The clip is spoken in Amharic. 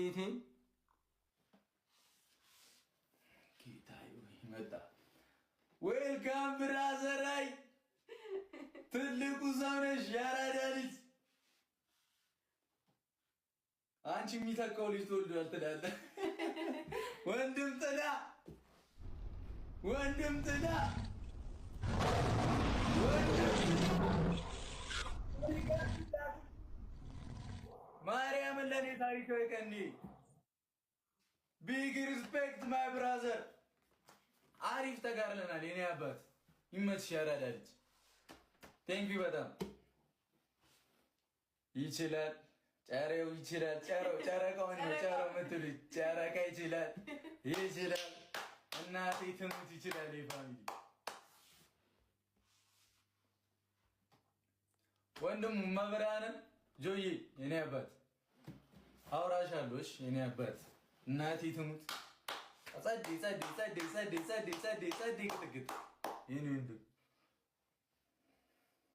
እመቤቴን ጌታ መጣ። Welcome brother አይ ትልቁ ሰው ነሽ፣ ያራዳ ልጅ። አንቺ የሚተካው ልጅ ተወልዷል ትላለህ። ወንድም ጥላ፣ ወንድም ጥላ፣ ማርያምን ለእኔ ታሪካዊ ቀን። Big respect, my brother። አሪፍ ተጋርለናል። የኔ አባት ይመችሽ፣ ያራዳ ልጅ። Thank you በጣም። ይችላል ጨሬው ይችላል። ጨረው ጨረቃውን ነው ጨረው የምትሉኝ ጨረቃ ይችላል ይችላል። እናቴ ትሙት ይችላል። የ family ወንድሙ መብራንን ጆዬ የኔ አባት አውራሻለሁ። እሺ የኔ አባት እናቴ ትሙት። ጸዴ ጸዴ ጸዴ ጸዴ ጸዴ ጸዴ ጸዴ ቅጥቅጥ የኔ ወንድም።